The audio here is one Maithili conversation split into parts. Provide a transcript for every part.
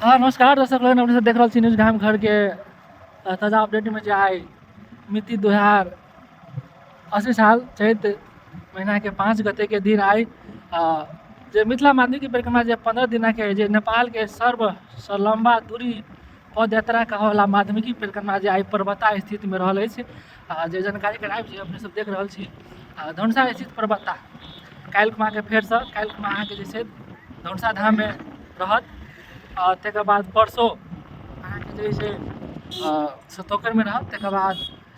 हाँ, नमस्कार दर्शक लोगन, अपने सब देख रहल छी न्यूज घाम घर के ताजा अपडेट में जे आइ मिति 2080 साल चैत महीना के 5 गते के दिन आइ जे मिथिला माध्यमिक परिक्रमा जे 15 दिना के जे नेपाल के सर्व सँ लम्बा दूरी पद यात्रा कहवला माध्यमिकी परिक्रमा जे आइ पर्वता स्थित में रहल अछि, जे जानकारी करायब जे अपने सब देख रहल छी। धनुषा स्थित पर्वता काल्हि खुमा के फेरसँ काल्हि खुमा अहाँके जे छै धनुषा धाममे रहत, आ तकर बाद परसो अहाँके जे छै सतोकरमे रहत, तकर बाद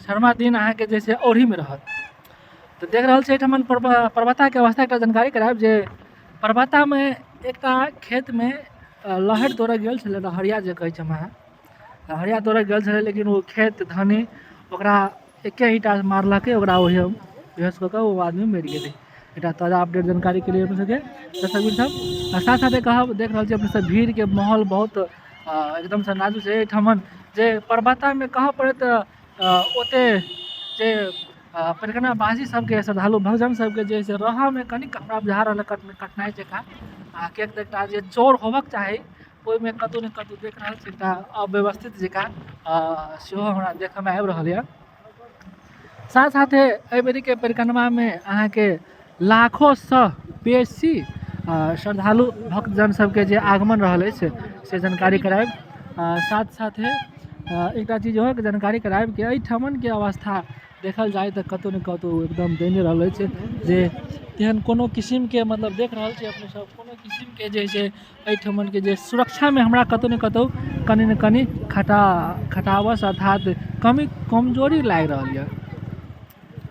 शर्मा दिन अहाँके जे छै औढ़ीमे रहत। तऽ देख रहल छी एहिठमन पर्वताके अवस्था एकटा जानकारी करायब जे पर्वतामे एकटा खेतमे लहरि तोड़ऽ गेल छलै, लहरिया जे कहै छै हम अहाँ, लहरिया तोड़ऽ गेल छलै, लेकिन ओ खेत धनी ओकरा एके ईंटा मारलकै, ओकरा ओहि बेहोश कऽ कऽ ओ आदमी मरि गेलै। एकटा ताजा अपडेट जानकारी के लिए अपने सबके दर्शक सब। आ साथ साथे कहब देख रहल छी अपने सब भीड़के माहौल बहुत एकदमसँ नाजुक छै एहिठमन जे पर्वतामे कहऽ पड़ै तऽ ओते जे परिक्रमावासी सबके श्रद्धालु भक्तजन सबके जे से रहऽमे कनिक हमरा बुझा रहल कठिनाइ जकाँ, आ किएक तऽ एकटा जे चौर होबक चाही ओहिमे कतहु ने कतहु देख रहल छी एकटा अव्यवस्थित जकाँ सेहो हमरा देखऽमे आबि रहल यऽ। साथ साथे एहि बेरीके परिक्रमामे अहाँके लाखोसँ बेसी श्रद्धालु भक्तजन सबके जे आगमन रहल अछि से जानकारी करायब। साथ साथे एकटा चीज इहो जानकारी करायब कि एहिठमनके अवस्था देखल जाय तऽ कतहु ने कतहु एकदम दयनीय रहल अछि, जे तेहन कोनो किसिमके मतलब देख रहल छी अपने सब कोनो किसिमके जे छै एहिठमनके जे सुरक्षामे हमरा कतहु ने कतहु कनि ने कनि खटावस अर्थात कमी कमजोरी लागि रहल यऽ।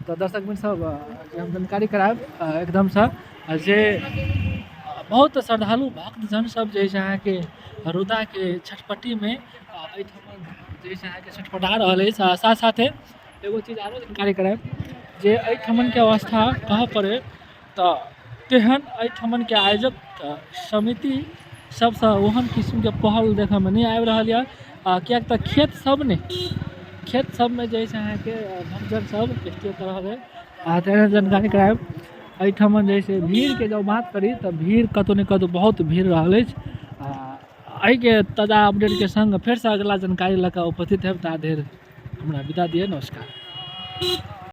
तऽ दर्शक मित्र सब जे हम जानकारी करायब एकदमसँ जे बहुत श्रद्धालु भक्तजन सब जे छै अहाँके रौदाके छटपटीमे एहिठाम जे छै अहाँके छटपटा रहल अछि। आ साथ साथे एगो चीज आरो जानकारी करायब जे एहिठमनके अवस्था कहऽ पड़ै तऽ तेहन एहिठमनके आयोजक समिति सबसँ ओहन किसिमके पहल देखऽमे नहि आबि रहल यऽ, किएक तऽ खेत सब ने खेत सबमे जे छै अहाँके भक्तजन सब स्टे कऽ रहल अइ। आ तेहन जानकारी करायब एहिठमन जे छै भीड़के जँ बात करी तऽ भीड़ कतहु ने कतहु बहुत भीड़ रहल अछि। आ एहिके ताजा अपडेटके सङ्ग फेरसँ अगिला जानकारी लऽ कऽ उपस्थित होयब, ता धरि हमरा विदा दिअ, नमस्कार।